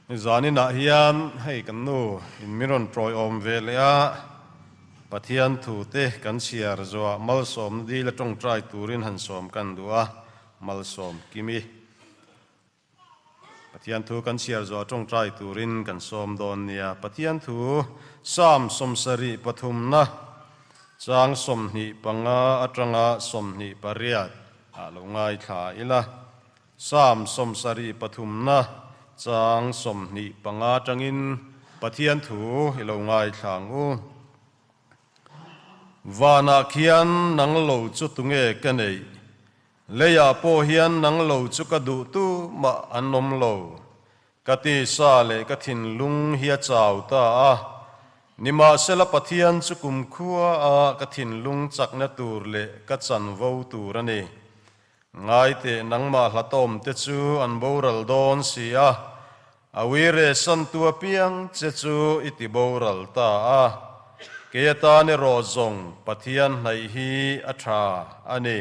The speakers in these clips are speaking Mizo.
Zaninah hian hei kan nu in min rawn tawiawm ve leh a, Pathian thu te kan chhiar zuah malsawmna dil a tawngtai turin han sawm kan duh a, malsawm kimi. Pathian thu kan chhiar zuah tawngtai turin kan sawm dawn nia. Pathian thu Psalm 73na chang 25 atanga 28 ah lo ngaithla ila. Psalm 73na chang 25 atangin Pathian thu i lo ngaithla ang u. Vanah khian nang lo chu tunge ka neih? Leiah pawh hian nang lo chu ka duh tu mah an awm lo. Ka tisa leh ka thinlung hi a chau ta a. Nimahsela Pathian chu kumkhua a ka thinlung chakna tur leh ka chanvo tur a ni. Ngaiteh nangmah hlatawm te chu an boral dawn si a, a uire santu apiang che chu i ti boral ta a. Kei atan erawh zawng Pathian hnaih hi a tha a ni.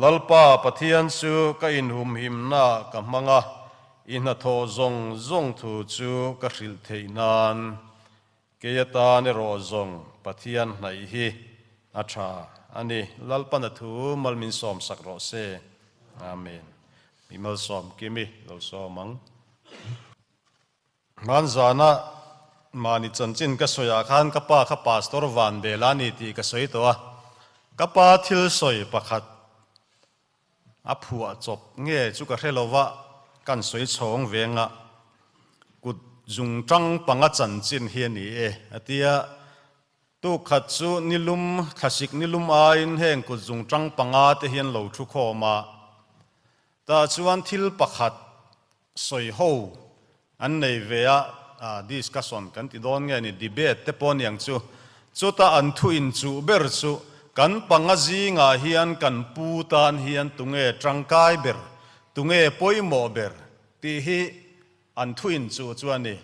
Lalpa Pathian chu ka inhumhimnaah ka hmang a, i hnathawh zawng zawng thu chu ka hrilh theih nan. Kei atan erawh zawng Pathian hnaih hi a tha a ni. Lalpan a thu mal min sawm sak rawh se. Amen. Mi malsawm Kimi lo sawm ang. Hmanzana mahni chanchin ka sawiah khan ka pa kha Pastor Vanbela a ni tih ka sawi tawh a. Ka pa thil sawi pakhat A phuah chawp nge chu ka hre lo va, kan sawi chhawng venga kut zung tang panga chanchin hi a ni e, a ti a. Tuk khat chu nilum, thlasik nilum aiin heng kut zung tang panga te hian lo thu khawm a. Tah chuan thil pakhat sawi ho an nei ve a, discussion kan ti dawn nge ni, debate te pawh aniang chu. Chuta an thu inchuh ber chu kan panga zingah hian kan pu tan hian tunge tangkai ber, tunge pawimawh ber tih hi an thu inchuh chu a ni.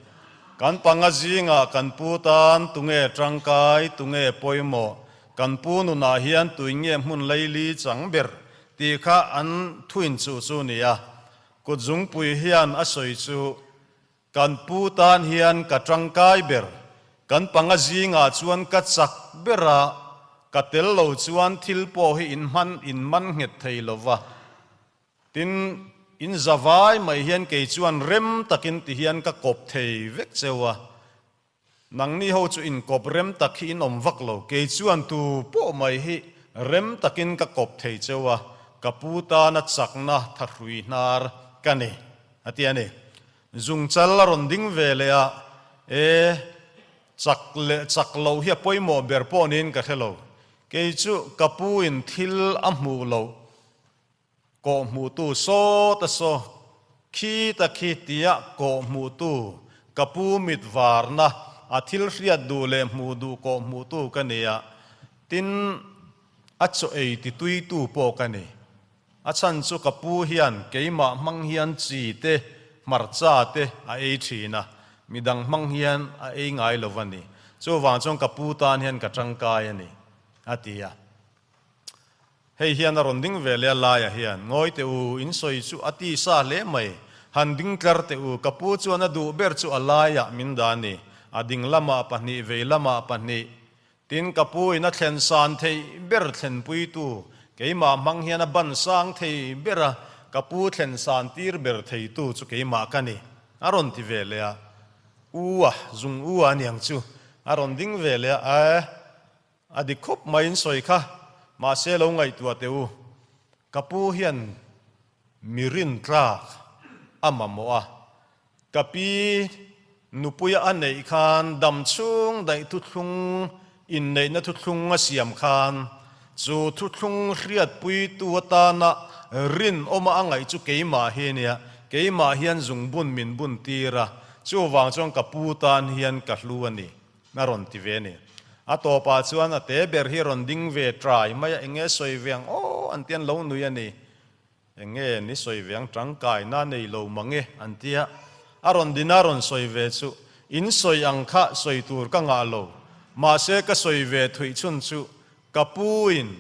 Kan panga zingah kan pu tan tunge tangkai, tunge pawimawh, kan pu nunah hian tuinge hmun leili chang ber tih kha an thu inchuh chu a ni a. Kut zungpui hian a sawi chu, Kan pu tan hian ka tangkai ber, kan panga zingah chuan ka chak ber a, ka tel lo chuan thil pawh hi in hman in man nghet thei lo va. Tin, in za vai mai hian kei chuan rem takin ti hian ka kawp thei vek cheu a. Nangni ho chu inkawp rem tak hi in awm vak lo, kei chuan tu pawh mai hi rem takin ka kawp thei cheu a, ka pu tana chakna thahrui hnar ka ni, a ti a ni. Zungchal a rawn ding ve leh a, E, chak leh chak loh hi a pawimawh ber pawh niin ka hre lo, kei chu ka pu in thil a hmuh loh Kawhhmuhtu sawt a saw, khi ta khi tia kawhhmuhtu, ka pu mit varna, a thil hriat duh leh hmuh duh kawhhmuhtu ka ni a, tin, a chaw ei tituitu pawh ka ni. A chhan chu ka pu hian keimah hmang hian chi te, hmarcha te a ei thin a, midang hmang hian a ei ngai lo va ni. Chuvang chuan ka pu tan hian ka tangkai a ni, a ti a. Hei hian a rawn ding ve leh a laiah hian, Ngawi teh u, in sawi chu a ti sa hle mai. Han ding tlar teh u, ka pu chuan a duh ber chu a laiah min dah a ni. A ding lamah pahnih, vei lamah pahnih. Tin, ka pu in a thlen san theih ber thlenpuitu, keimah hmang hian a ban sang thei ber a, ka pu thlen san tir ber theitu chu keimah ka ni, a rawn ti ve leh a. U a, zung u a aniang chu, a rawn ding ve leh a, Ae. A dik khawp mai in sawi kha, mahse lo ngaihtuah teh u, ka pu hian mi rintlak a mamawh a, ka pi nupuia a neih khan dam chhung daih thuthlung inneihna thuthlung a siam khan chu thuthlung hriatpuitu atana rinawma a ngaih chu keimah hi a nia, keimah hian zungbun min bun tir a, chuvang chuan ka pu tan hian ka hlu a ni. A rawn ti ve a ni. A tawpah chuan a te ber hi rawn ding ve trai mai a, eng nge sawi ve ang aw an ti an lo nui a ni. Eng nge ni sawi ve ang tangkaina nei lo mang e an ti a. A rawn din a rawn sawi ve chu, in sawi ang kha sawi tur ka ngah lo, mahse ka sawi ve thuih chhun chu ka pu in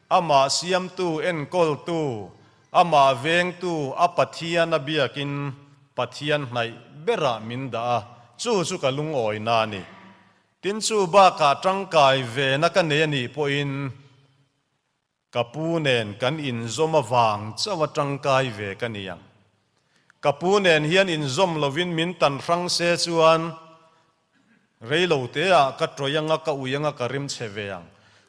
amah siamtu enkawltu, amah vengtu a Pathian a biakin. Pathian hnaih berah min dah a, chu chu ka lungawina a ni. Tin chu bakah tangkai vena ka nei a nih pawhin ka pu nen kan inzawm avang chauh a tangkai ve ka ni ang. Ka pu nen hian inzawm lovin min tan hrang se chuan Reilo teah ka tawih anga ka ui anga ka rim chhe ve ang.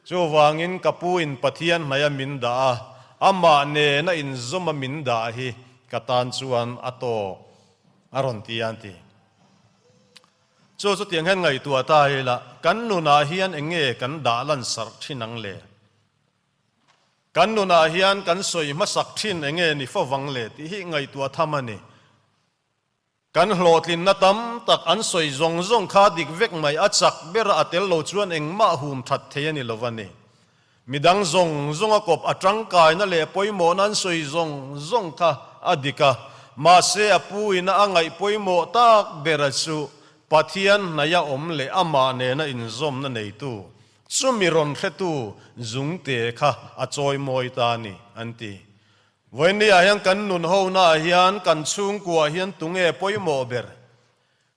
Chuvangin ka pu in Pathian hnaia min dah a, amah nena inzawma min dah hi ka tan chuan a tawk a rawn ti a an ti. Chu chutiang hian ngaihtuah ta ila, kan nunah hian eng nge kan dah lan sarh thin ang le? Kan nunah hian kan sawi hmasak thin eng nge ni fovang le tih hi ngaihtuah tham a ni. Kan hlawhtlinna tam tak an sawi zawng zawng kha dik vek mai, a chak bera a tel lo chuan engmah hum that thei a ni lo a ni. Midang zawng zawng a kawp a tangkaina leh pawimawhna an sawi zawng zawng kha a dik a, mahse a pu ina a ngaih pawimawh tak bera chu Pathian hnaia awm leh amah nena inzawmna neitu, chumi rawn hretu zungte kha a chawimawi ta a ni, an ti. Vawinia hian kan nun honaah hian kan chhungkuaah hian tunge pawimawh ber?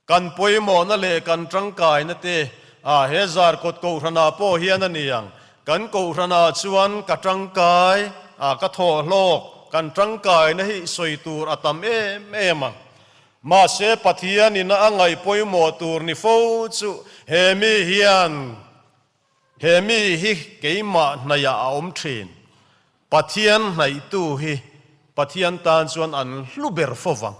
Kan pawimawhna leh kan tangkaina te ah he Zarkawt Kohhranah pawh hian a ni ang. Kan Kohhranah chuan ka tangkai ah ka thawhhlawk, kan tangkaina hi sawi tur a tam em em ang. Mahse Pathianin a ngaih pawimawh tur ni fo chu he mi hian he mi hi keimah hnaihah a awm thin. Pathian hnaihtu hi Pathian tan chuan an hlu ber fo vang.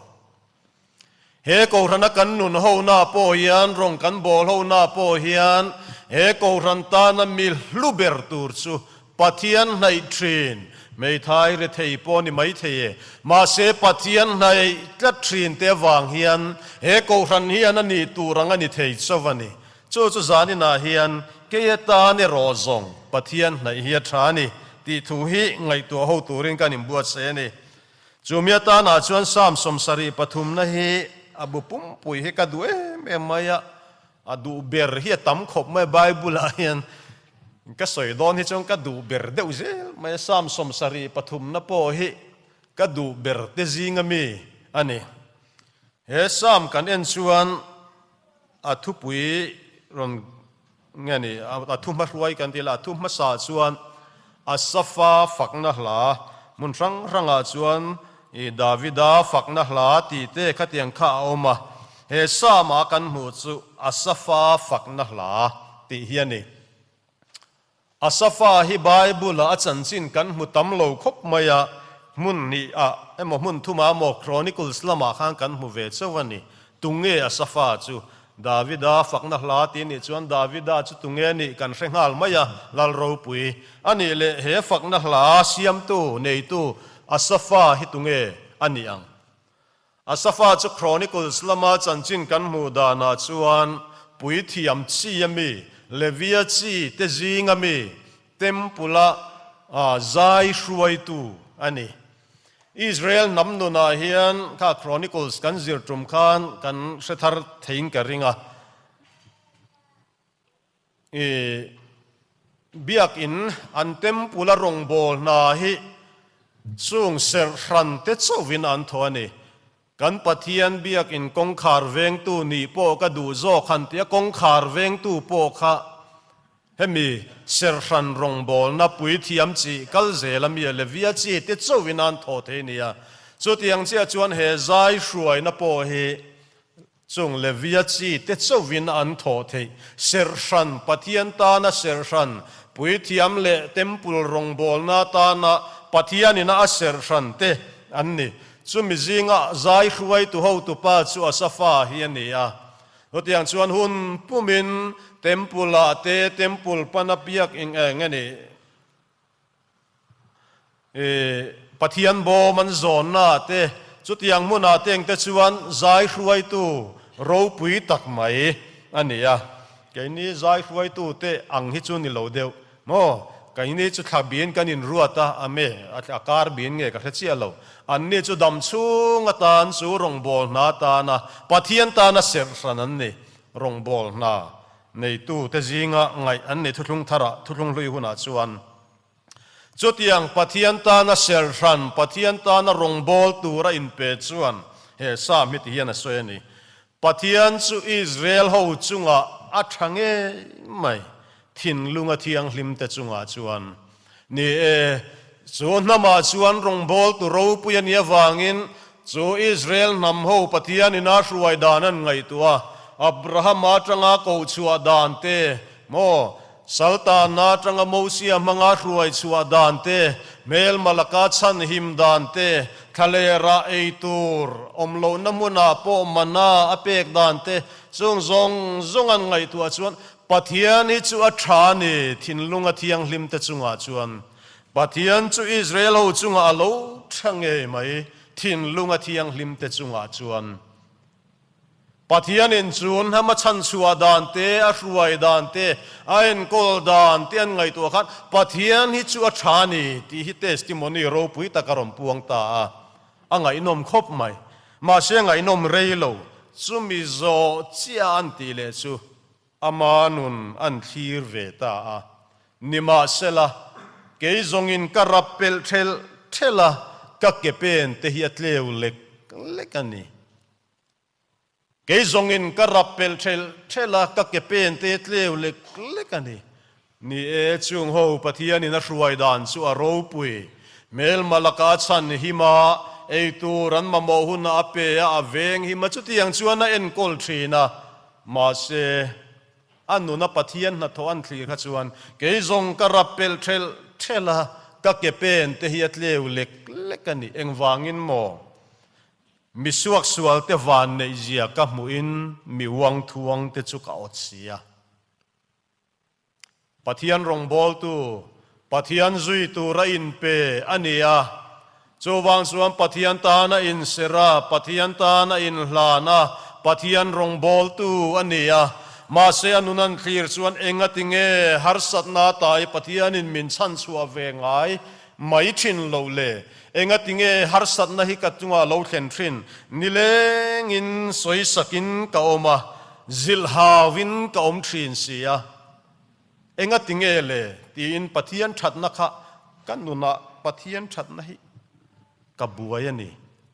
He Kohhrana kan nun hona pawh hian, rawng kan bawl hona pawh hian, he Kohhran tana mi hlu ber tur chu Pathian hnaih thin, hmeithai rethei pawh ni maithei e. Mahse Pathian hnaih tlat thin te avang hian he Kohhran hian a nih tur ang a ni thei chauh a ni. Chu chu zaninah hian kei atan erawh zawng Pathian hnaih hi a tha a ni tih thu hi ngaihtuah ho turin kan inbuatsaih a ni. Chumi atanah chuan Psalm 73 na hi a bu pumpui hi ka duh em em mai a, a duh ber hi a tam khawp mai a Bible-ah hian ka sawi dawn hi chuan ka duh ber deuh zel mai a, Psalm 73 na pawh hi ka duh ber te zinga mi a ni. He Psalm kan en chuan A thupui rawn nge ni, a thu hmahruai kan ti la, a thu hmasa chuan Asafa fakna hla, hmun hrang hrangah chuan i Davida fakna hla tih te khatiang kha a awm a, he Psalm-a kan hmuh chu Asafa fakna hla tih hi a ni. Asafa hi Bible-a a chanchin kan hmu tam lo khawp mai a, hmun hnih ah emaw hmun thumah emaw Chronicles lamah khan kan hmu ve chauh a ni. Tunge Asafa chu? Davida fakna hla tih nih chuan Davida chu tunge nih kan hre nghal mai a, Lal ropui a nih leh he fakna hla siamtu, neitu Asafa hi tunge a nih ang? Asafa chu Chronicles lama chanchin kan hmuh danah chuan puithiam chi a mi, Levia chi te zinga mi, Temple-a zai hruaitu a ni. Israel hnam nunah hian kha Chronicles kan zir tum khan kan hre thar theiin ka ring a. I biakin an temple-a rawngbâwl hna hi chung serh hran te chauhvin an thaw a ni. Kan Pathian biakin kawngkhar vengtu nih pawh ka duh zawk han tia kawngkhar vengtu pawh kha hemi serh hran rawngbâwlna puithiam chi kal zel a mi a Levia chi te chauhvin an thaw thei nia. Chutiang chiah chuan he zai hruaina pawh hi Chung Levia chi te chauhin an thawh theih serhhran, Pathian tana serhhran, puithiam leh temple rawngbawlna tana Pathianina a serhhran te an ni. Chumi zinga zai hruaitu hotupa chu Asafa hi a ni a. Chutiang chuan hun pumin temple-ah te, temple pana biak eng eng a ni. Pathian bawm an zawnna te, chutiang hmunah te engte chuan zai hruaitu ropui tak mai a ni a. Keini zai hruaitu te ang hi chu ni lo deuh maw? Keini chu thla bin kan inruat a, a me, a kar bin nge ka hre chiah lo. Anni chu dam chhung atan chu rawngbâwl hna tana Pathian tana serh hran an ni, rawngbâwl hna neitu te zinga ngaih an ni thuthlung tharah, thuthlung hlui hunah chuan. Chutiang Pathian tana serhran, Pathian tana rawngbâwl tura inpe chuan he Psalm hi ti hian a sawi a ni. Pathian chu Israel ho chungah a tha ngei mai, thinlunga thianghlimte chungah chuan. Ni e, chu hnamah chuan rawngbawltu ropui a nih avangin chu Israel hnam ho Pathianin a hruai dan an ngaihtuah a, Abrahama atanga kohchhuah dan te, maw, Saltana atanga Mosia hmanga hruai chhuah dan te, hmelma laka chhan him dan te, thlalera ei tur awm lohna hmunah pawh mana a pek dan te, chung zawng zawng an ngaihtuah chuan Pathian hi chu a tha a ni, thinlung a thianghlim te chungah chuan. Pathian chu Israel ho chungah a lo tha ngei mai, thinlung a thianghlim te chungah chuan. Pathianin chu hnam a chhanchhuah dan te, a hruai dan te, a enkawl dan te an ngaihtuah khan Pathian hi chu a tha a ni tih hi testimony ropui tak a rawn puang ta a, a ngaihnawm khawp mai. Mahse ngaihnawm rei lo, chumi zawh chiah an tih leh chu Ama nun an thlir ve ta a. Nimahsela, kei zawngin ka rap pelh thelh thelh a, ka ke pen te hi a tleu lek lek a ni. Kei zawngin ka rap pelh thelh thelh a, ka ke pen te tleu lek lek a ni. Ni e, chung ho Pathianin a hruai dan chu a ropui. Hmelma laka a chhan him a, ei tur an mamawh hunah a pe a, a veng him a, chutiang chuan a enkawl thin a. Mahse, a nuna Pathian hnathawh an thlir kha chuan kei zawng ka rap pelh thelh thelh a, ka ke pen te hi a tleu lek lek a ni. Engvangin maw? Mi suaksual te van neih zia ka hmuhin mi uang thuang te chu ka awt si a. Pathian rawngbawltu, Pathian zui tura inpe a ni a. Chuvang chuan Pathian tan a inserh a, Pathian tan a inhlan a, Pathian rawngbawltu a ni a. Mahse a nun an thlir chuan engati nge harsatna ata hi Pathianin min chhanchhuah ve ngai mai thin loh le? Engati nge harsatna hi ka chungah lo thlen thin? Nilengin sawisakin ka awm a, Zilhauin ka awm thin si a, enga ti nge le? tiin Pathian thatna kha ka nunah Pathian thatna hi ka buai a ni,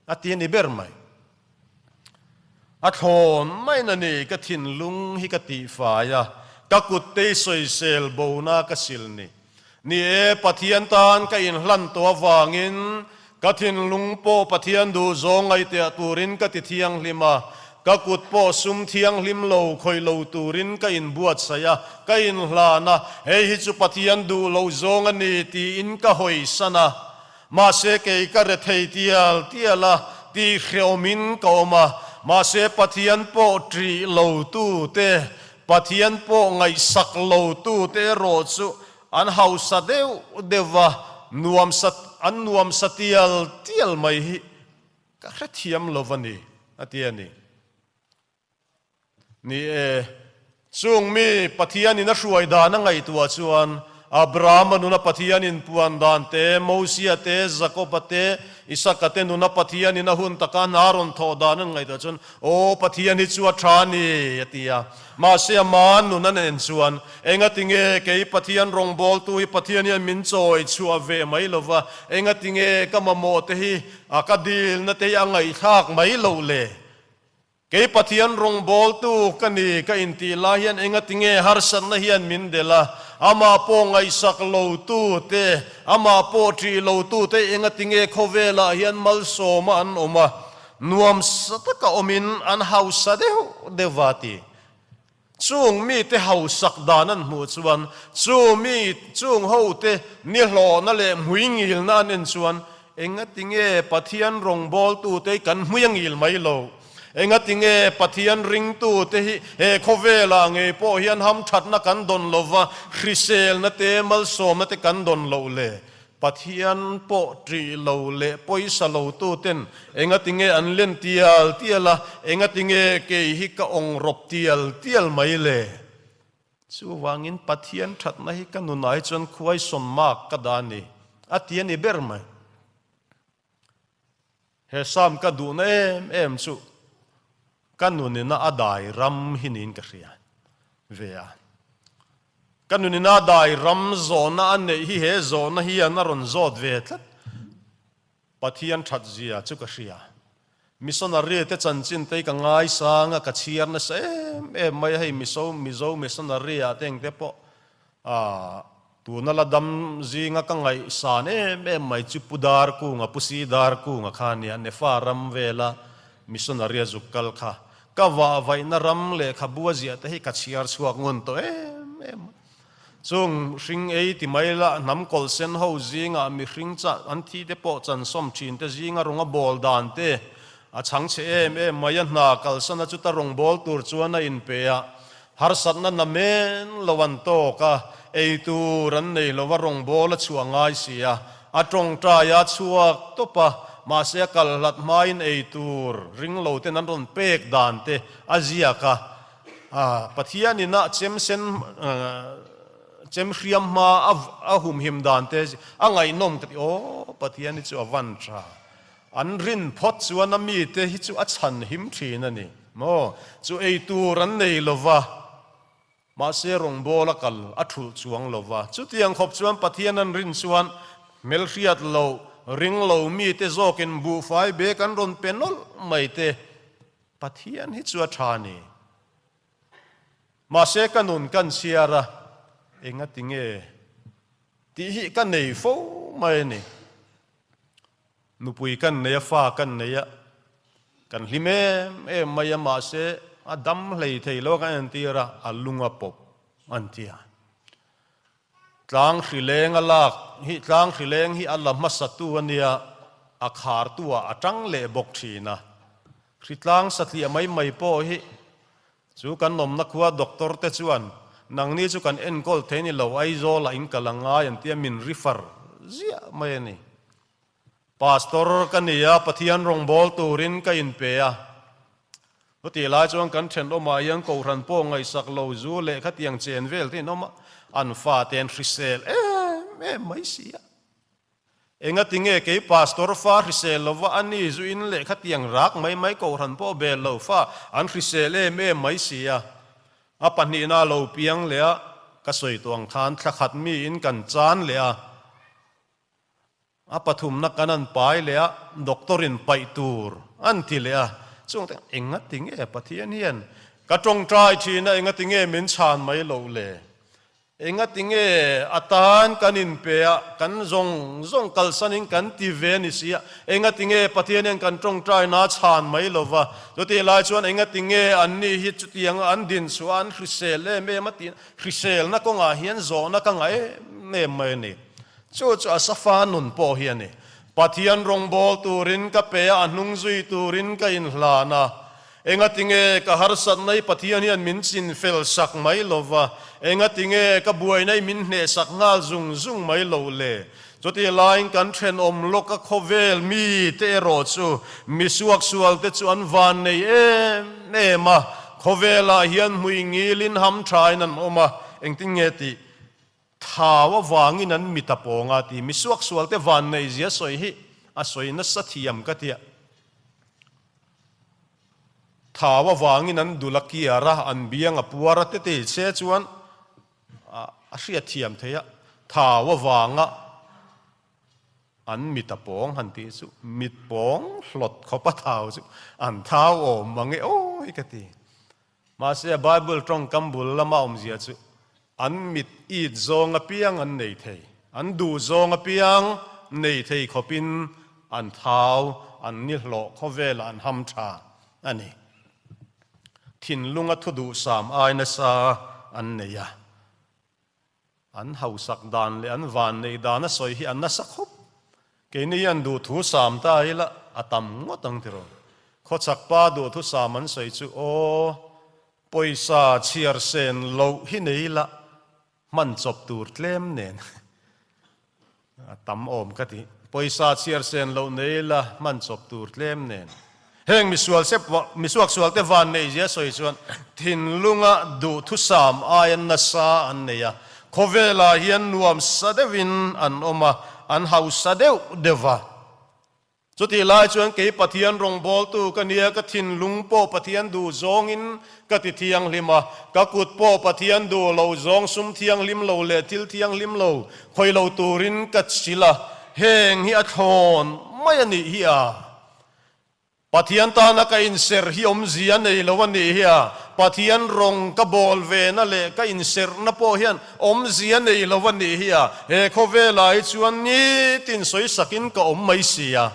a ti a ni ber mai. A thlawn maiin a ni, ka thinlung hi ka tihfai a, ka kutte i sawisel bona ka sil ni. Ni e, Pathian tan ka inhlan tawh avangin ka thinlung pawh Pathian duhzawng ngaihtiah turin ka ti thianghlim a, ka kut pawh sum thianghlim lo khawih lo turin ka inbuatsaih a, ka inhlan a, hei hi chu Pathian duh loh zawng a ni tiin ka hawisan a. Mahse kei ka rethei tial tial a, tihhrehawmin ka awm a, mahse Pathian pawh ṭih lo tute Pathian pawh ngaihsak lo tute erawh chu an hausa deuh deuh va, nuamsa an nuamsa tial tial mai hi ka hrethiam lo va ni, a ti a ni. Ni e, chung mi Pathianin a hruai dan a ngaihtuah chuan Abrahama nuna Pathianin puan dan te, Mosia te, Jakoba te, Isaka te nuna Pathianin a hun taka hna rawn thawh dan an ngaihtuah chuan, Aw, Pathian hi chu a tha a ni, a ti a. Mahse ama nun an en chuan, Engatinge kei Pathian rawngbawltu hi Pathian hian min chawi chhuah ve mai lo va, engatinge ka mamawh te hi a ka dilna te hi a ngaihthlak mai loh le? Kei Pathian rawngbawltu ka ni ka intih lai hian engatinge harsatna hian min delh a, amah pawh ngaihsak lotu te, amah pawh ṭih lotu te engatinge khawvelah hian malsawma an awm a, nuamsa taka awmin an hausa deuh deuh va ti. Chung mite hausak dan an hmuh chuan, chu mi chung hote nihlawhna leh hmuingilna an en chuan, Engatinge Pathian rawngbawltute kan hmui a ngil mai lo? Engatinge Pathian ringtute hi he khawvelah ngei pawh hian hamthatna kan dawn lo va, hriselna te, malsawmna te kan dawn loh le? Pathian pawh ṭih lo leh pawisa lo tuten engatinge an len tial tial a, engatinge kei hi ka awng rawp tial tial mai le? Chuvangin Pathian ṭhatna hi ka nunah hi chuan khuaisawn mak ka dah a ni, a ti a ni ber mai. He Psalm ka duhna em em chu ka nunina a dai ram hi niin ka hria ve a. Ka nunina a dai ram zawhna a neih hi he zawhna hian a rawn zawt ve tlat. Pathian that zia chu ka hria. Missionary te chanchin te hi ka ngaisang a, ka chhiar nasa em em mai a, hei Miso Mizo missionary ah te engte pawh ah tuna la dam zinga ka ngaihsan em em mai chu Pu Darkunga, Pu Si Darkunga kha a nia, Nefa ram vela missionary a zuk kal kha. Ka vahvaihna ram lehkhabu a ziah te hi ka chhiar chhuak ngun tawh em em mai. Chung hring ei ti mai la, hnam kawlh sen ho zingah mihring chah an thi te pawh chansawm thin te zinga rawnga bawl dan te a chhang chhe em em mai a, hna kalsana chuta rawn bawl tur chuan a inpe a, harsatna na men lo an tawk a, ei tur an nei lo a rawn bawl a chhuah ngai si a, a tawngtai a chhuak tawp a, mahse a kal hlat hmain ei tur ring lo ten an rawn pek dan te a ziak a. Pathian ina chem sen chem hriam hma a humhim dan te a ngaihnawm ka ti aw Pathian hi chu a van tha an rin phawt chuan a mite hi chu a chhan him thin a ni maw chu ei tur an nei lova mahse rawngbâwl a kal a thulh chuang lova chutiang khawp chuan Pathian an rin chuan hmelhriat loh ring lo mite zawkin buhfai bek an rawn pe nawlh mai te Pathian hi chu a tha a ni. Mahse ka nun kan chhiar a, enga ti nge tih hi ka nei fo mai a ni. Nupui kan nei a, fa kan nei a, kan hlim em em mai a, mahse a dam hlei thei lo a kan entir a, a lung a pawp an ti a. Tlang hrileng a lak hi tlang hrileng hi a la hmasatu a nia, a khartu ah a tang leh bawk thin a. Hritlang satliah mai mai pawh hi chu kan awmna khua doctor te chuan nangni chu kan enkawl thei ni lo Aizawl ah in kal a ngai an tia min refer ziah mai a ni. Pastor ka ni a, Pathian rawngbâwl tûrin ka inpe a. Chutih lai chuan kan ṭhenawmah hian Kohhran pawh ngaihsak lo zu leh khatiang chen vel te in awm a, an fate an hrisel em em mai si a. Engati nge kei Pastor fa hrisel lova a ni zu in leh khatiang rak mai mai Kohhran pawh bel lo fa an hrisel em em mai si a. A pahnihna a lo piang leh a, ka sawi tawh ang khan thla khat miin kan chan leh a. A pathumna kan an pai leh a, doctor in paih tur an ti leh a, chung te enga ti nge Pathian hian ka tawngtai thin a, enga ti nge min chhan mai loh le? Enga ti nge a tan kan inpe a, kan zawng zawng kalsanin kan ti ve a ni si a, enga ti nge Pathian hian kan tawngtai na chhan mai lo va, chutih lai chuan enga ti nge anni hi chutianga an din chhuah a, an hrisel em em a tih, hriselna kawngah hian zawhna ka ngah em em mai a ni. Chu chu Asafa nun pawh hi a ni. Pathian rawngbâwl tûrin ka pe a, a hnung zui tûrin ka inhlân a. Engatinge ka harsatna i Pathian hian min chin fel sak mai lo va? Engatinge ka buaina i min hneh sak nghal zung zung mai lo le? Chutih laiin kan ṭhenawm lawka khawvêl mite erawh chu mi suaksualte chu an van nei êm êm a, khawvêlah hian hmui ngilin hamṭhain an awm a. Engtin nge tih? Thau avangin an mit a pawng a ti. Mi suaksualte vanneihzia sawi hi a sawi nasa thiam ka tia. Thau avangin an dul a kiar a, an biang a puar a te ti che chuan a hriat thiam thei a. Thau avanga an mit a pawng han tih chu mit pawng hlawt khawp a thau chu an thau awm mang e aw hi ka ti. Mahse a Bible tawngkam bul lama awmzia chu an mit it zawng apiang an nei thei, an duh zawng apiang nei thei khawpin an thau, an nihlawh khawvelah an ham tha a ni. Thinlunga thu duhsam ai nasa an nei a. An hausak dan leh an van neih dan a sawi hi a nasa khawp. Keini hian duhthu sam ta ila a tam ngawt ang tiraw. Khawchhak pa duhthu sam an sawi chu aw, pawisa chhiar sen loh hi nei ila hman chawp tur tlem nen A tam awm ka ti. Pawisa chhiar sen loh nei la hman chawp tur tlem nen. Heng misual sep misuak sual te van neih zia sawi chuan thinlunga duhthusam aia nasa an nei a. Khawvelah hian nuam sa deuhin an awm a, an hausa deuh deuh va. Chutih lai chuan kei Pathian rawngbawltu ka nia, ka thinlung pawh Pathian duh zawngin ka ti thianghlim a, ka kut pawh Pathian duh lo zawng sum thianghlim lo leh thil thianghlim lo khawih lo turin ka chil a, heng hi a thlawn mai a nih hi a. Pathian tana ka inserh hi awmzia a nei lo a nih hi a, Pathian rawng ka bawl vena leh ka inserhna pawh hian awmzia a nei lo a nih hi a, he khawvelah hi chuan nitin sawisakin ka awm mai si a.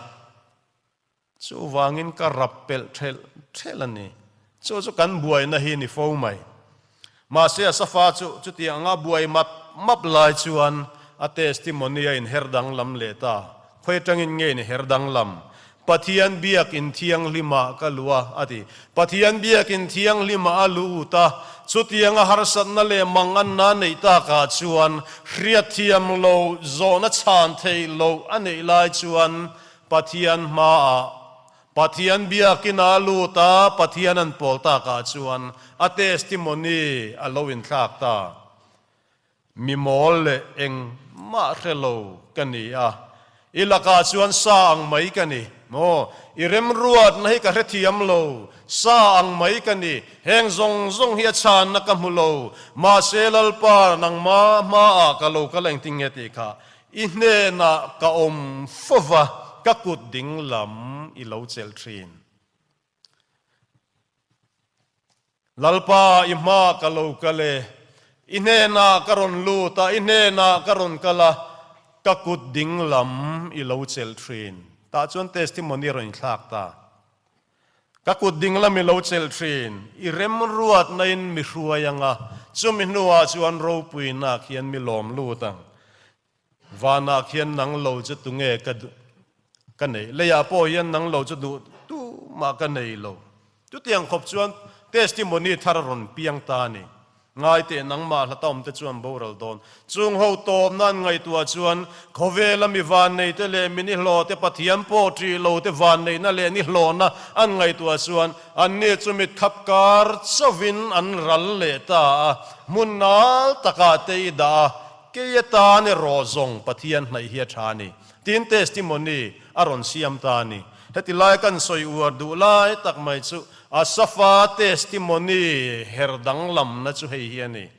Chuvangin ka rap pelh thelh thelh a ni. Chu chu kan buaina hi ni fo mai. Mahse Asafa chu chutiang anga buai map map lai chuan a testimony a inher danglam leh ta. Khawi atangin nge inher danglam? Pathian biakin thianghlimah ka lu a, a ti. Pathian biakin thianghlimah a lut a, chutianga harsatna leh manganna a neih takah chuan hriatthiam lo, zawhna chhan theih loh a neih lai chuan Pathian hmaah Pathian biakin a lut a, Pathian an pawl takah chuan a testimony a lo inthlak ta. Mi mawl leh engmah hre lo ka ni a, i lakah chuan sa ang mai ka ni maw? I remruatna hi ka hrethiam lo, sa ang mai ka ni, heng zawng zawng hi a chhanna ka hmu lo, mahse Lalpa nangmah hmaah ka lo kal engtin nge tih kha I hnenah ka awm fova, ka kut ding lam i lo chelh thin. Lalpa, i hma ka lo kal e. I hnenah ka rawn lut a, i hnenah ka rawn kal a, ka kut ding lam i lo chelh thin. Tah chuan testimony a rawn inthlak ta. Ka kut ding lam i lo chelh thin, i remruatna in mi hruai ang a, chumi hnuah chuan ropuina khian mi lawm lut ang. Vanah khian nang lo chu tunge ka ka nei? Leiah pawh hian nang lo chu duh tumah ka nei lo. Chutiang khawp chuan testimony thar a rawn piang ta a ni. Ngai teh nangmah hla ta awmte chuan boral dawn. Chung ho tawpna an ngaihtuah chuan khawvela mi vanneite leh mi nihlawhte Pathian pawh ṭih lote vanneihna leh nihlawhna an ngaihtuah chuan anni chu mit khap kar chauhin an ral leh ta a, hmun nal takah te i dah a, kei atan erawh zawng Pathian hnaih hi a ṭha a ni. Tin testimony a rawn siam ta a ni. Heti lai kan sawi uar duh lai tak mai chu Asafa testimony her danglamna chu hei hi a ni,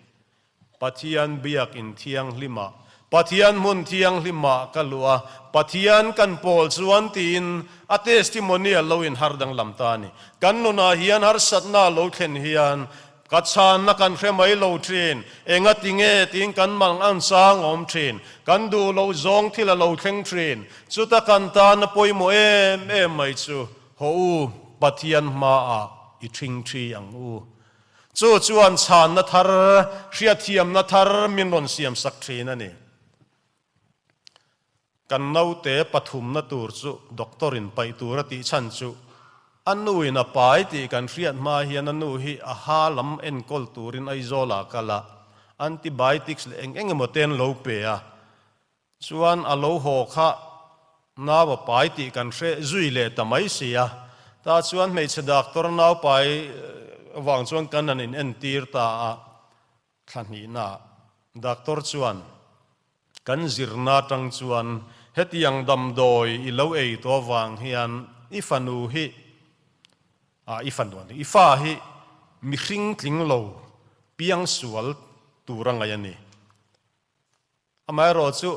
Pathian biakin thianghlimah, Pathian hmun thianghlimah ka luh a, Pathian kan pawl chuan tiin a testimony a lo inhar danglam ta a ni. Kan nunah hian harsatna a lo thlen hian ka chhanna kan hre mai lo thin, enga ti nge tiin kan mang ang sang awm thin, kan duh loh zawng thil a lo thleng thin, chuta kan tana pawimawh em em mai chu Haw u, Pathian hmaah i ṭhingṭhi ang u. Chu chuan chhanna thar, hriatthiamna thar min rawn siamsak ṭhin a ni. Kan naute pathumna tur chu doctor in paih tur a tih chhan chu a nu in a pai tih kan hriat hma hian a nu hi a ha lam enkawl turin Aizawl ah kal a, antibiotics leh eng eng emaw te an lo pe a. Chuan a lo haw kha nau a pai tih kan hre zui leh ta mai si a, tah chuan hmeichhe doctor nau pai vang chuan kan han in entir ta a, thla hnihna ah doctor chuan kan zirna atang chuan hetiang damdawi i lo ei tawh vang hian i fanu hi ah i fanu a ni, i fa hi mihring tling lo piang sual tur a ngaih a ni. Amaherawh chu,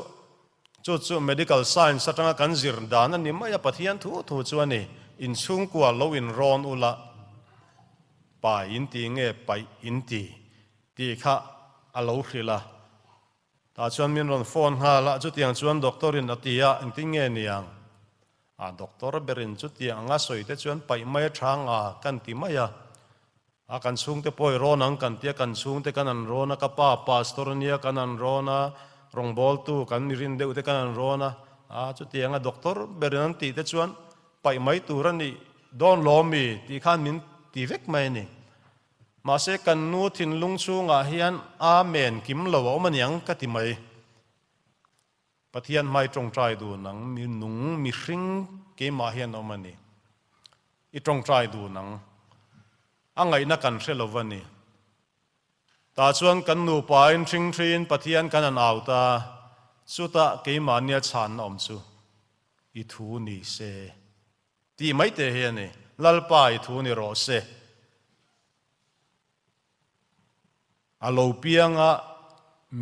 chu chu medical science atanga kan zir dan a ni mai a, Pathian thu thu chu a ni. Inchhungkua lo inrawn ula, pai in ti nge paih in ti tih kha a lo hrilh a. Tah chuan min rawn phone nghal a, chutiang chuan doctor in a ti a, engtin nge niang? A doctor berin chutiang anga sawi te chuan paih mai a chang a kan ti mai a. A kan chhungte pawh i rawn ang kan tia kan chhungte kan an rawn a, ka pa pastor ania kan an rawn a, rawngbawltu kan mi rin deuh te kan an rawn a, a chutiang a doctor berin an tih te chuan paih mai tur a nih dawn lo mi tih khan min ti vek mai a ni. Mahse kan nu thinlung chhungah hian Amen kim lo a awm aniang ka ti mai. Pathian hmai tawngtai dun ang, mi nung, mihring keimah hian awm a ni. I tawngtai dun ang. A ngaihna kan hre lo va ni. Tah chuan kan nupain ṭhingṭhiin Pathian kan han au ta, chutah keimahnia chhanna awm chu i thu ni se tih mai te hi a ni. Lalpa i thu ni rawh se. A lo pianga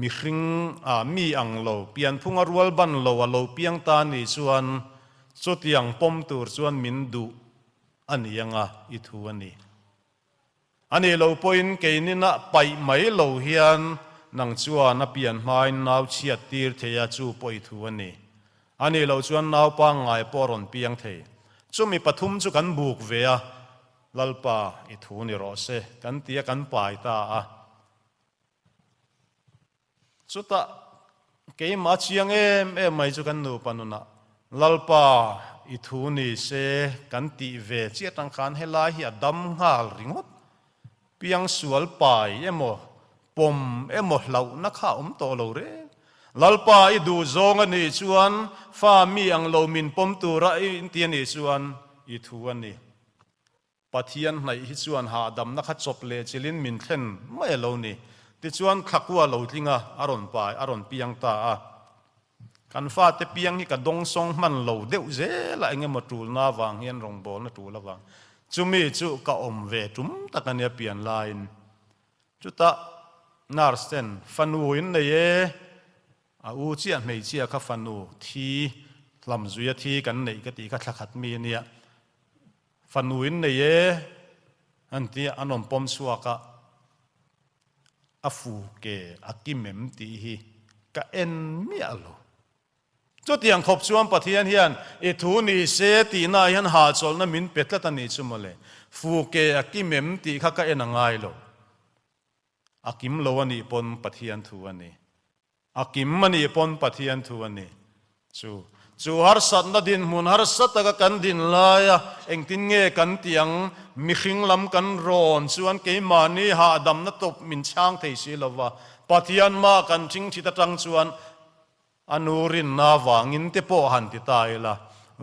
mihring ah mi ang lo, pianphunga rual ban lo a lo piang ta nih chuan chutiang pawm tur chuan min duh. A ni anga i thu a ni. A nih lo pawhin keininah paih mai lo hian nang chuan a pian hmain nau chhiat tir thei a, chu pawh i thu a ni. A nih loh chuan nau pangngai pawh a rawn piang thei. Chumi pathum chu kan buk ve a, Lalpa i thu ni rawh se kan ti a, kan pai ta a. Chutah keimah chiang em em mai chu kan nupa nunah Lalpa i thu ni se kan tih ve chiah tang khan helai hi a dam nghal ringawt. Piang sual pai emaw pawm emaw hlauhna kha a awm tawh lo reng. Lalpa i duh zawng a nih chuan fa mi ang lo min pawm tura i inti a nih chuan i thu a ni. Pathian hnaih hi chuan hahdamna kha chawp leh chilhin min thlen mai a lo ni. Tichuan Thlakua lo tling a, a rawn pai, a rawn piang ta a. Kan fate piang hi ka dawngsawng hman lo deuh zel a, eng emaw tulna avang hian rawngbawlna tul avang. Chumi chu ka awm ve tum tak a nia pian laiin. Chutah nurse ten fanu in nei e, a u chiah hmeichhia kha fanu thi hlamzuia thi kan neih ka tih kha thlakhat mi a nia. Fanu in nei e an ti a, an rawn pawm chhuak a, a fu ke a kim em tih hi ka en miah lo. Chutiang khawp chuan Pathian hian i thu ni se tihna ah hian hahchawlhna min pe tlat a nih chu mawle. Fu ke a kim em tih kha ka en a ngai lo. A kim lo a nih pawn Pathian thu a ni. A kim a nih pawn Pathian thu a ni. Chu chu harsatna dinhmun harsa taka kan din laia engtin nge kan tih ang? Mihring lam kan rawn chuan keimahni hahdamna tawp min chhang thei si lo va, Pathian mah kan ṭhingṭhit aṭang chuan a nu rinna avangin te pawh han ti ta ila,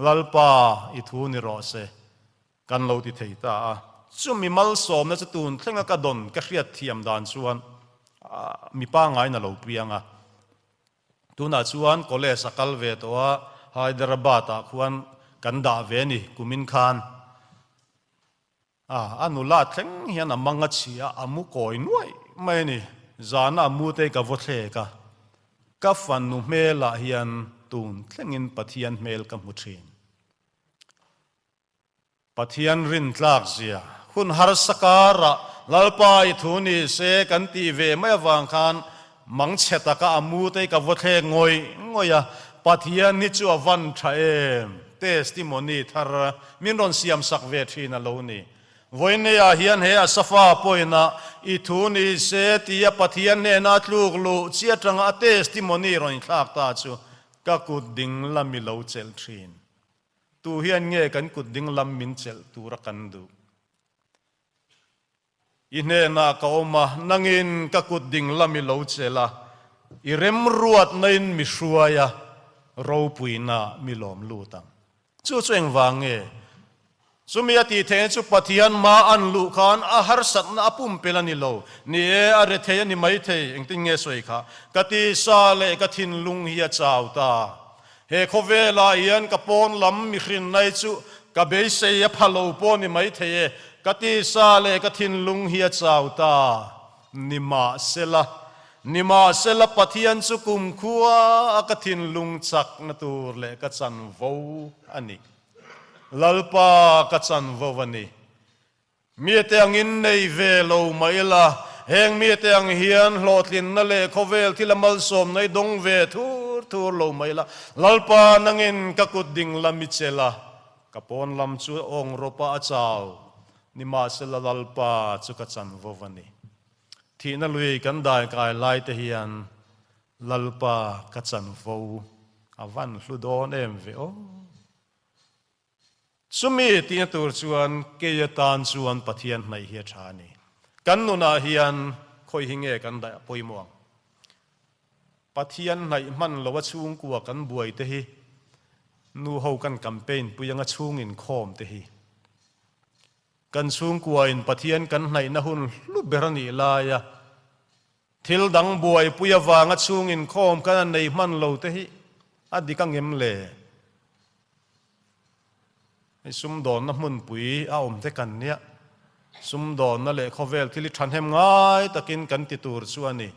Lalpa i thu ni rawh se. Kan lo ti thei ta a. Chumi malsawmna chu tun thlenga ka dawn ka hriat thiam dan chuan mi pangngain a lo piang a. Tunah chuan college a kal ve tawh a, Hyderabad ah khuan kan dah ve a ni kumin khan. A nula thleng hian a mang a chhi a, a mu kawi nuaih mai a ni. Zana a mu te ka vaw thlek a, ka fanu hmelah hian tun thlengin Pathian hmel ka hmu thin. Pathian rintlak zia hun harsa karah Lalpa i thu ni se kan tih ve mai avang khan mangchhe taka a mu te ka vaw thlek ngawih ngawih a, Pathian hi chu a van tha em? Testimony thar min rawn siam sak ve thin a lo ni. Vawiineiah hian he Asafa pawhin-ah i thu ni se tia Pathian hnena tluk luh chi atanga a testimony rawn inthlak ta chu ka kut ding lam i lo chelh thin. Tu hian nge kan kut ding lam min chelh tura kan duh? I hnenah ka awm a, nangin ka kut ding lam i lo chelh a, i remruatnain mi hruai a, ropuina mi lawm lut ang. Chu chu engvang nge? Chumi a tih theihna chu Pathian hma an luh khan a harsatna a pumpelh a ni lo. Ni e, a rethei a ni maithei, engtin nge sawi kha? Ka tisa leh ka thinlung hi a chau ta. He khawvelah hian ka pawn lam mihrinnai chu ka beisei a pha lo pawh ni maithei e, ka tisa leh ka thinlung hi a chau ta. Nimahsela, nimahsela Pathian chu kumkhua a ka thinlung chakna tur leh ka chanvo a ni. Lalpa ka chanvo a ni. Mite angin nei ve lo mah ila, heng mite ang hian hlawhtlinna leh khawvel thil a malsawmna i dawng ve thur thur lo mah ila, Lalpa nangin ka kut ding lam i chelh a, ka pawn lam chu awng rawpa a chau, nimahsela Lalpa chu ka chanvo a ni. Thihna lui kan dai kai lai te hian Lalpa ka chanvo a van hlu dawn em ve aw. Chumi tihna tur chuan kei atan chuan Pathian hnaih hi a tha a ni. Kan nunah hian khawi hi nge kan daih a pawimawh ang? Pathian hnaih hman lo a chhungkua kan buai te hi, nu ho kan campaign pui anga chhung inkhawm te hi. Kan chhungkuain Pathian kan hnaihna hun hlu ber a nih laia thil dang buaipui avanga chhung inkhawm kan a nei hman lo te hi a dik angem le? Hei sumdawnna hmunpui a awm te kan nia, sumdawnna leh khawvel thil hi thahnem ngai takin kan ti tur chu a ni.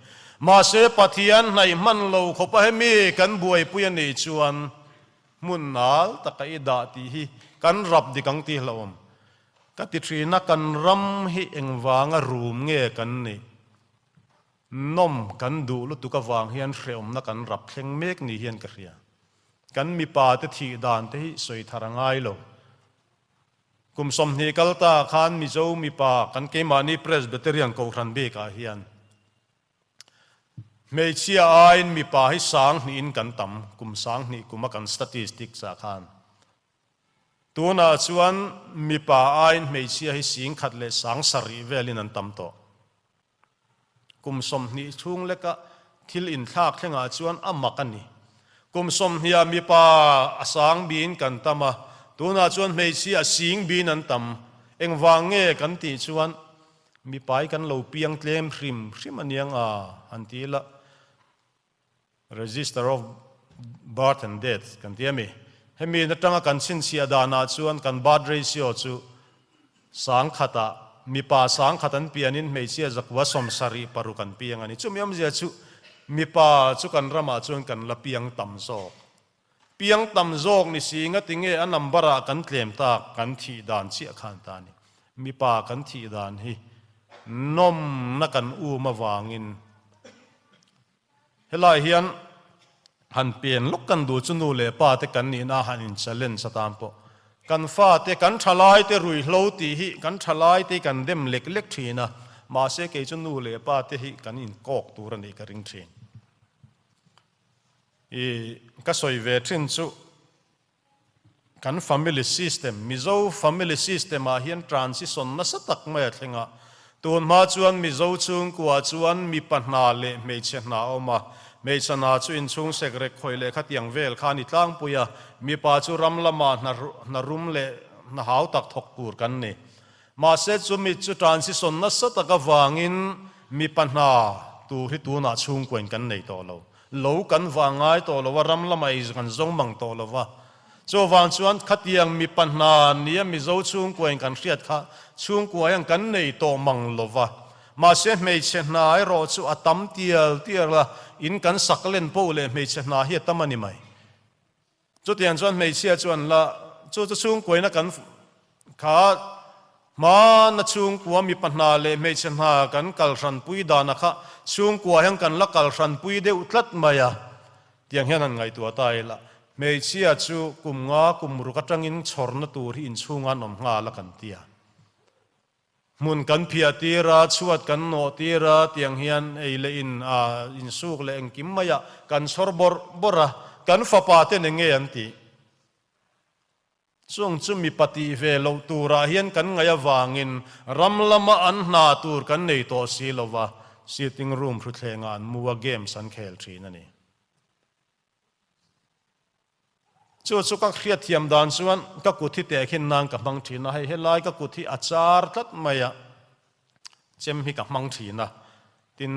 Mahse Pathian hnaih hman lo khawpa hemi kan buaipui a nih chuan hmun nal taka i dah tih hi kan rap dik ang tih hlauhawm. Ka ti thin a, kan ram hi engvanga rum nge kan nih? Nawm kan duh lutuk avang hian hrehawmna kan rap thleng mek ni hian ka hria. Kan mipa te thih dan te hi sawi thar a ngai lo. Kum 20 kal ta khan Mizo mipa kan keimahni Presbyterian Kohhran bikah hian Hmeichhia aiin mipa hi sang hnihin kan tam, kum sang hnih kuma kan statistics ah khan. Tunah chuan mipa aiin hmeichhia hi sing khat leh sang sarih velin an tam tawh. Kum 20 chhung leka thil inthlak thlengah chuan a mak a ni. Kum 20 ah mipa a sang biin kan tam a, tunah chuan hmeichhia a sing biin an tam. Engvang nge kan tih chuan Mipai kan lo piang tlem hrim hrim a niang a, han ti ila, Register of Birth and Death kan ti a mi. Hemi atanga kan chhinchhiah danah chuan kan birth ratio chu sangkhatah mipa sangkhat an pianin hmeichhia zakua 76 an piang a ni. Chumi awmzia chu mipa chu kan ramah chuan kan la piang tam zawk. Piang tam zawk ni si ngati nge a number ah kan tlem tak kan thih dan chiah khan ta ni. Mipa kan thih dan hi nawmna kan um avangin helai hian han pen lawk kan duh chu nu leh pa te kan nihna han in challenge atan pawh kan fate kan thalai te ruihhlo tih hi kan thalai te kan dem lek lek thin a, mahse kei chu nu leh pa te hi kan in kawk tur a nih ka ring thin. I ka sawi ve thin chu kan family system, Mizo family system ah hian transition nasa tak mai a thleng a. Tun hma chuan Mizo chhungkua chuan mipa hna leh hmeichhe hna a awm a. Hmeichhe hna chu inchhung sekrek khawih leh khatiang vel kha a ni tlangpui a. Mipa chu ram lama hna rum leh hna hau tak thawk tur kan ni. Mahse chumi chu transition nasa tak avangin mipa hna tur hi tunah chhungkuain kan nei tawh lo. Lo kan vah ngai tawh lo a, ram lamah ei kan zawng mang tawh lo va. Chuvang chuan khatiang mipa hna nia Mizo chhungkuain kan hriat kha chhungkua hian kan nei tawh mang lo va. Mahse hmeichhe hna erawh chu a tam tial tial a, in kan sak len poh leh hmeichhe hna hi a tam a ni mai. Chutiang chuan hmeichhia chuan la chu chu chhungkuaina kan kha hmana chhungkua mipa hna leh hmeichhe hna kan kal hranpui dana kha chhungkua hian kan la kal hranpui deuh tlat mai a, tiang hian han ngaihtuah ta ila hmeichhia chu kum nga kum ruk atangin chhawrna tur hi inchhunga an awm nghal a kan ti a. Hmun kan phiah tir a, chhuat kan nawh tir a, tiang hian ei leh in a, insuk leh engkim maiah kan chhawr bawrh bawrh a, kan fapa ten eng nge an tih? Chung chu mipa tih ve loh turah hian kan ngaih avangin ram lama an hna tur kan nei tawh si lo va, sitting room hrutthlengah an mu a, games an khel thin a ni. Chu chu ka hriatthiam dan chuan ka kut hi tehkhin nan ka hmang thin a, hei helai ka kut hi a char tlat mai a, chem hi ka hmang thin a, tin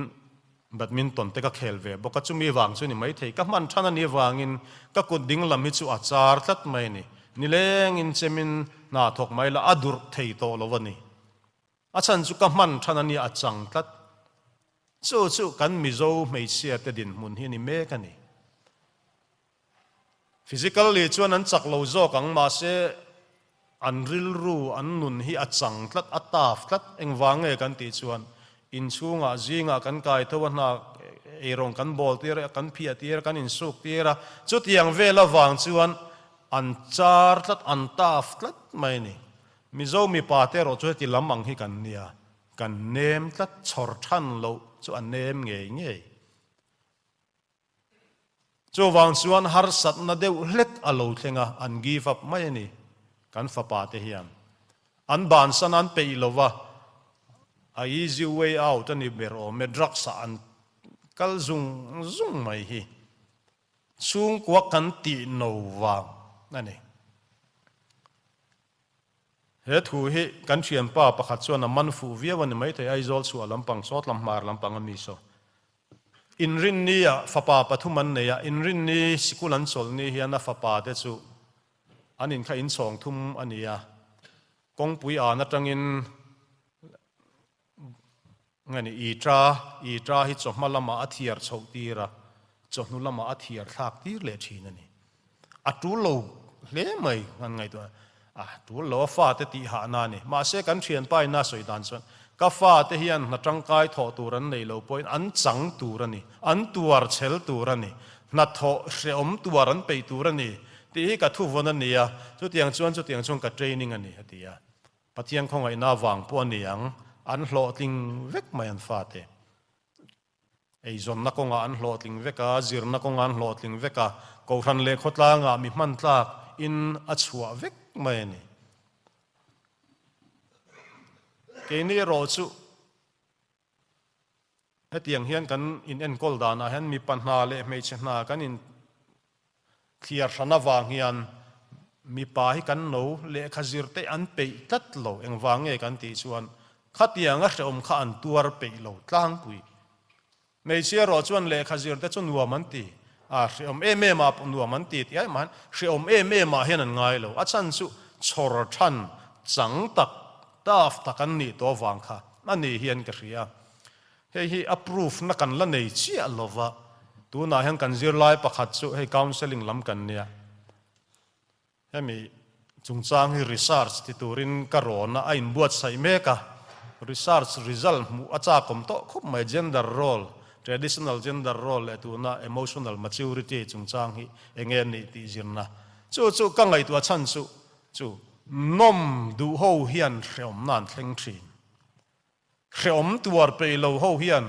badminton te ka khel ve bawk a, chumi vang chu ni maithei, ka hman than a nih vangin ka kut ding lam hi chu a char tlat mai a ni, nilengin chemin hna thawk mai la a durh thei tawh lo a ni. A chhan chu ka hman than a nia a chang tlat. Chu chu kan Mizo hmeichhia te dinhmun hi a ni mek a ni. Physically chuan an chak lo zawk ang mahse an rilru, an nun hi a chang tlat, a tough tlat. Engvang nge kan tih chuan inchhungah zingah kan kai tho a hna eirawng kan bawl tir a, kan phiah tir a, kan insuk tir a, chutiang vel avang chuan an char tlat, an tough tlat mai a ni. Mizo mipa te erawh chu heti lam ang hi kan nia, kan nem tlat chhawr than loh chu a nem ngei ngei. Chuvang chuan harsatna deuh hlek a lo thleng a, an give up mai a ni, kan fapa te hian. An bansan an peih lo va, a easy way out a ni ber awm e, drugs ah an kal zung zung mai hi. Chhungkua kan tih no vang a ni. He thu hi kan thianpa pakhat chuan a man fuh viau a ni maithei, Aizawl chhuah lampang, Sawtlam hmar lampang a mi saw. Inrinni ah fapa pathum an nei a, Inrinni sikul an chawlh ni hian a fapa te chu an inkha inchhawng thum a ni a, kawngpui an atangin Nge ni, i ta, i ta hi chawhma lamah a thiar chhoh tir a, chawhnu lamah a thiar thlak tir leh thin a ni. A tul lo hle mai kan ngaihtuah. A tul lo a fate tih hahna a ni. Mahse kan thianpa in a sawi dan chuan ka fate hian hna tangkai thawh tur an nei lo pawhin an chang tur a ni, an tuar chhel tur a ni, hna thawh hrehawm tuar an peih tur a ni tih hi ka thuvawn a ni a, chutiang chuan chutiang chuan ka training a ni a ti a. Pathian khawngaihna vang pawh a ni ang, an hlawhtling vek mai an fate. Eizawnna kawngah an hlawhtling vek a, zirna kawngah an hlawhtling vek a, Kohhran leh khawtlangah mi hman tlak in a chhuah vek mai a ni. Keini erawh chu hetiang hian kan in enkawl danah hian mipa hna leh hmeichhe hna kan in thliar hran avang hian mipa hi kan no lehkha zir te an peih tlat lo. Engvang nge kan tih chuan khatiang a hrehawm kha an tuar peih lo tlangpui. Hmeichhia erawh chuan lehkha zir te chu nuam an ti a, hrehawm em em ah pawh nuam an ti tih ai mah hian hrehawm em em ah hian an ngai lo. A chhan chu chhawr than chang tak, tough tak an nih tawh avang kha a ni hian ka hria. Hei hi a proof na kan la nei chiah lova, tunah hian kan zirlai pakhat chu hei counselling lam kan nia, hemi chungchang hi research ti turin ka rawn a, a inbuatsaih mek a, research result hmuh a chakawm tawh khawp mai, gender role, traditional gender role leh tuna emotional maturity chungchang hi eng nge nih tih zirna chu chu ka ngaihtuah chhan chu chu nawm duh ho hian hreawmna an thleng thin. Hreawm tuar peih lo ho hian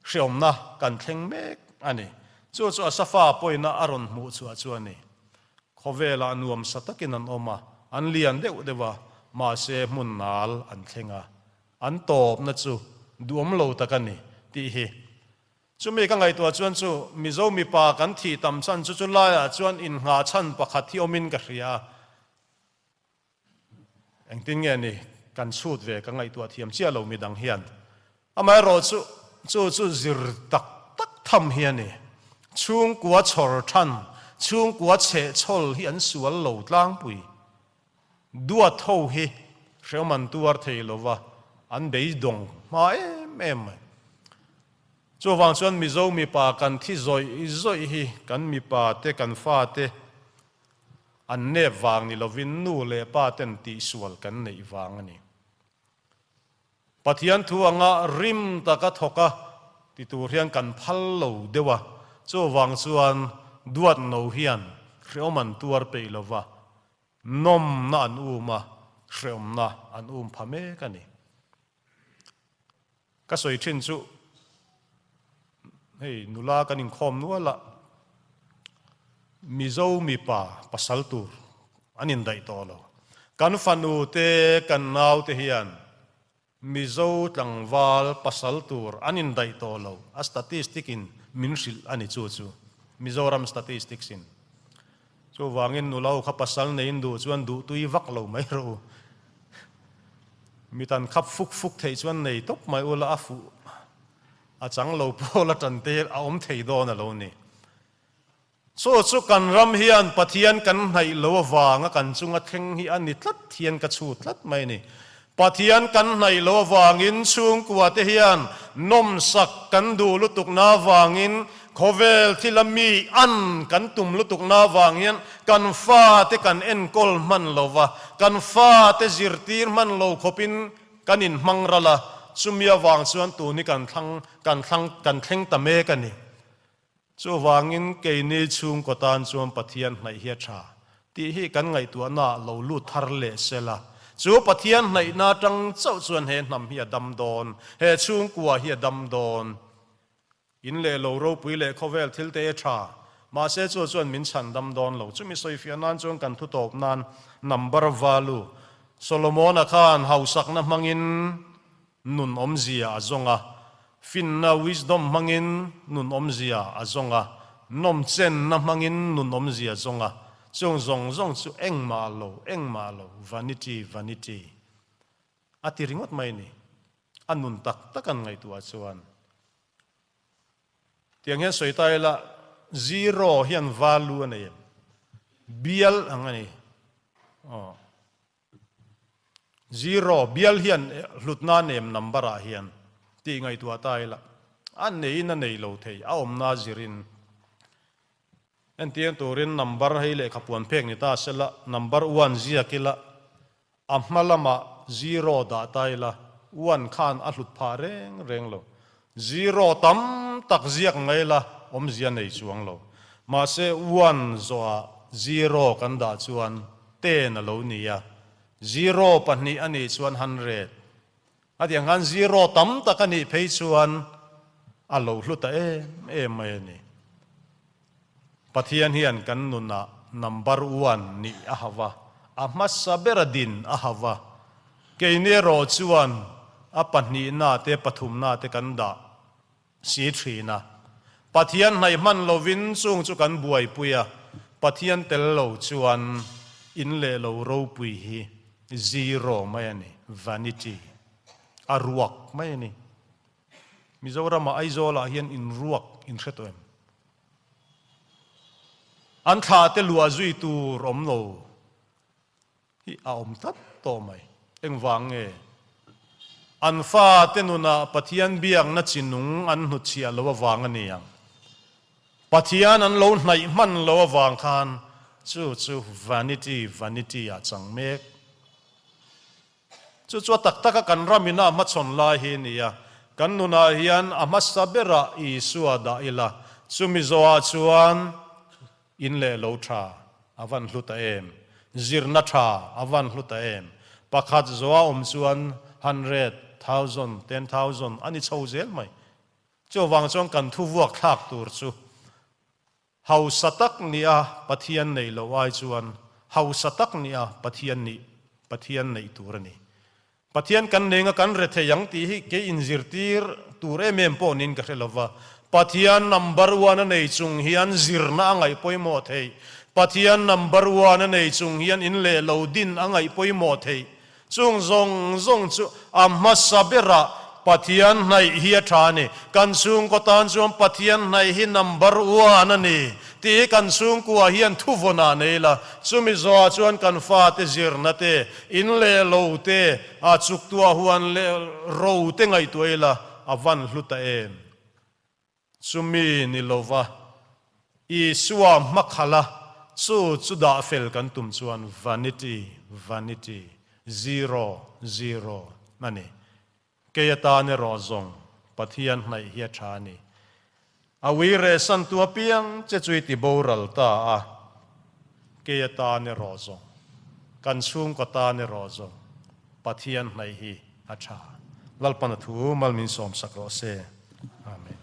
hreawmna kan thleng mek a ni. Chu chu Asafa pawina a rawn hmuh chhuah chu a ni. Khawvelah nuamsa takin an awm a, an lian deuh deuh a, mahse hmun nal an thleng a, an tawpna chu duhawm lo tak a ni tih hi. Chumi ka ngaihtuah chuan chu Mizo mipa kan thih tam chhan chu chu laiah chuan innghah chhan pakhat hi awmin ka hria a. Engtin nge ni kan chhut ve ka ngaihtuah thiam chiah lo midang hian. Amaherawh chu chu chu zir tak tak tham hi a ni. Chhungkua chhawr than, chhungkua chhehchhawl hi an sual lo tlangpui. Duat ho hi hreawm an tuar thei lova, an beidawng hma em em mai. Chuvang chuan Mizo mipa kan thi zawih zawih hi kan mipa te kan fate An nep vang ni lovin nu leh pa ten tihsual kan neih vang a ni. Pathian thu anga rim taka thawk a ti tur hian kan phal lo deuh a, chuvang chuan duat no hian hreawm an tuar peih lo va, nawmna an um a, hreawmna an um pha mek a ni. Ka sawi thin chu hei nula kan inkhawm nual a, Mizo mipa pasal tur an indaih tawh lo. Kan fanu te kan nau te hian Mizo tlangval pasal tur an indaih tawh lo, a statistic in min hrilh a ni chu chu, Mizoram statistics in. Chuvangin nula ho kha pasal neiin duh chuan duhtui vak lo mai rawh u. Mitan khap fuk fuk theih chuan nei tawp mai ula a fuh a chang lo pawl a tan te a awm thei dawn a lo ni. Chu chu kan ram hian Pathian kan hnaih lo avanga kan chunga thleng hi a ni tlat hian ka chhut tlat mai a ni. Pathian kan hnaih lo avangin chhungkua te hian nawmsak kan duh lutukna avangin khawvel thila mi an kan tum lutukna avang hian kan fate kan enkawl hman lo va, kan fate zirtir hman lo khawpin kan inhmang ral a, chumi avang chuan tun hi kan thlang kan thlang kan thleng ta mek a ni. Chuvangin keini chhungkaw tan chuan Pathian hnaih hi a tha tih hi kan ngaihtuahna ah lo lut thar leh sel a. Chu Pathian hnaihna atang chauh chuan he hnam hi a dam dawn, he chhungkua hi a dam dawn. In leh lo ropui leh khawvel thil te a tha, mahse chu chuan min chhan dam dawn lo. Chumi sawifiah nan chuan kan thu tawp nan number value Solomona khan hausakna hmangin Nun awmzia a zawng a, finna, wisdom, hmangin nun awmzia a zawng a, nawmchenna hmangin nun awmzia a zawng a, chung zawng zawng chu engmah lo, engmah lo, vanity, vanity a ti ringawt mai a ni. A nun tak tak an ngaihtuah chuan tiang hian sawi ta ila, zero hian value a nei em? Bial ang a ni. Aw. Zero, bial hian hlutna nem number ah hian tih ngaihtuah ta ila, a neiin a nei lo thei, a awmna zirin. Entir turin number hei lehkha puan phek ni ta sela, number one ziak ila, a hma lamah zero dah ta ila, one khan a hlut phah reng reng lo. Zero tam tak ziak mai la awmzia nei chuang lo. Mahse one zawhah zero kan dah chuan ten a lo ni a, zero pahnih a nih chuan hundred. A tiang khan zero tam tak a nih phei chuan a lo hlu ta em em mai a ni. Pathian hian kan nunah number one nih a hau a, a hmasa bera din a hau a. Keini erawh chuan a pahnihna te pathumna te kan dah si thin a. Pathian hnaih hman lovin chung chu kan buaipui a, Pathian tel lo chuan in leh lo ropui hi zero mai a ni, vanity, a ruak mai a ni. Mizoramah Aizawlah hian in ruak in hre tawh em? An thla te luah zui tur awm lo hi a awm tlat tawh mai. Engvang nge? An fa te nunah Pathian biakna chi nung an hnutchhiah lo avang a ni ang. Pathian an lo hnaih hman lo avang khan chu chu vanity vanity ah chang mek. Chu chu a tak taka kan ram ina a hmachhawn lai hi a ni a, kan nunah hian a hmasa berah Isua dah ila, chumi zawhah chuan in leh lo tha a van hlu ta em, zirna tha a van hlu ta em, pakhat zawha awm chuan hundred, thousand, 10,000 a ni chho zel mai. Chuvang chuan kan thu vuak thlak tur chu Hausa tak nia Pathian neih loh ai chuan hausa tak nia Pathian nih Pathian neih tur a ni. Pathian kan nei nga kan re thei ang tih hi kei inzirtir tur em em pawh niin ka hre lo va. Pathian number one a nei chung hian zirna a ngaih pawimawh theih. Pathian number one a nei chung hian in leh lo din a ngaih pawimawh theih. Chung zawng zawng chu a hmasa berah Pathian hnaih hi a tha a ni. Kan chhungkaw tan chuan Pathian hnaih hi number one a ni tih hi kan chhungkua hian thuvawnah nei la. Chumi zawhah chuan kan fate zirna te, in leh lo te, a chuktuah huan leh ro te ngaihtuah ila a van hlu ta em? Chumi ni lova Isua hmakhala chu chu dah fel kan tum chuan vanity, vanity, zero, zero a ni. Kei atan erawh zawng Pathian hnaih hi a tha a ni. A ui rehsantu apiang che chu i ti boral ta a, kei atan erawh zawng, kan chhungkaw tan erawh zawng Pathian hnaih hi a tha. Lalpan a thu mal min sawmsak rawh se. Amen.